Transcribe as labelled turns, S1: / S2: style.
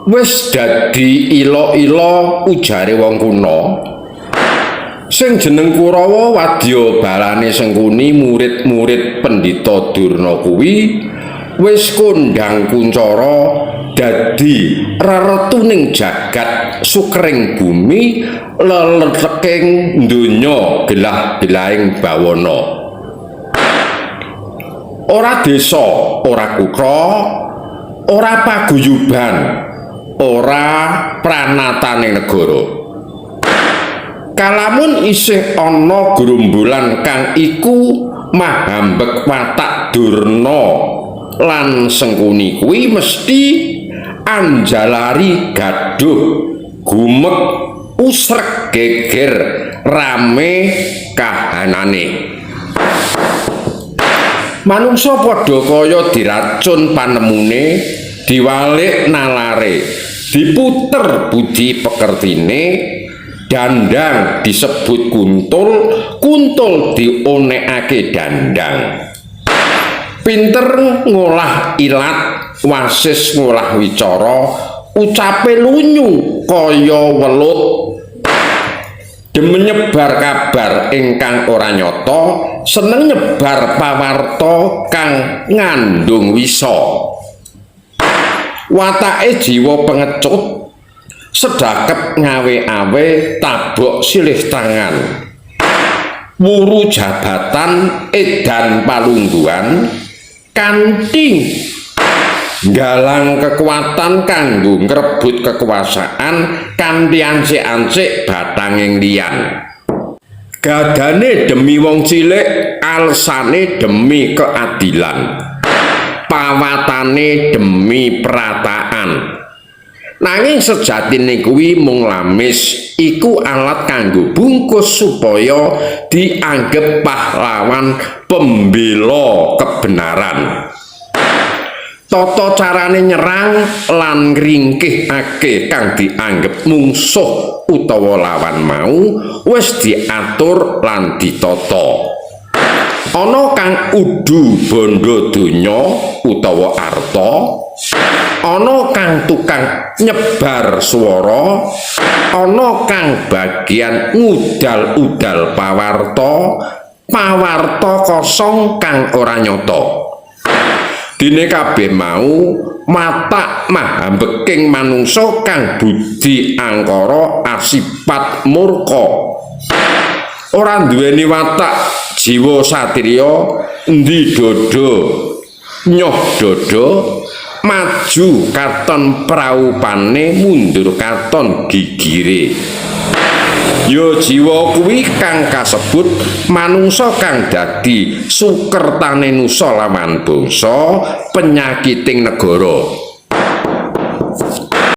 S1: Wis dadi ila-ila ujare wong kuna. Sing jeneng Kurawa wadya balane Sengkuni, murid-murid Pendhita Durna kuwi wis kondhang kuncara dadi reretuning jagat, sukering bumi, leleteking donya, gelah-gelahing bawana. Ora desa, ora kutha, ora paguyuban, ora pranatane negara. Kalamun isih ana grumbulan kang iku mahambek watak Durna lan Sengkuni kuwi mesti anjalari gaduh, gumek, usrek, geger, rame kahanane. Manungsa padha kaya diracun panemune, diwalik nalare, diputer budi pekertine. Dandang disebut kuntul, kuntul dionekake dandang. Pinter ngolah ilat, wasis ngolah wicara, ucape lunyu kaya welut. Demen nyebar kabar ingkang ora nyata, seneng nyebar pawarta kang ngandung wisa. Watake jiwa pengecut, sedakep ngawe-awe, tabok silih tangan. Wuru jabatan, edan palungguhan, kanthi galang kekuatan kanggo ngrebut kekuasaan kanthi ancik-ancik bathanging liyan. Gadane demi wong cilik, alesane demi keadilan. Pawatane demi perataan. Nanging sejatine kuwi mung lamis, iku alat kanggo bungkus supaya dianggep pahlawan pembela kebenaran. Tata carane nyerang lan ngringkihake kang dianggep mungsuh utawa lawan mau wis diatur lan ditata. Ana kang udu bondo donya utawa arta, ana kang tukang nyebar swara, ana kang bagian ngudal-udal pawarta, pawarta kosong kang ora nyata. Dene kabeh mau matak mahambeking manungsa kang budi angkara asipat murka. Ora duweni watak jiwa satriya, endi dodo nyoh dodo, maju katon praupane, mundur katon gigire. Ya jiwa kuwi kang kasebut manungsa kang dadi sukertane nusa lawan bangsa, penyakiting negara.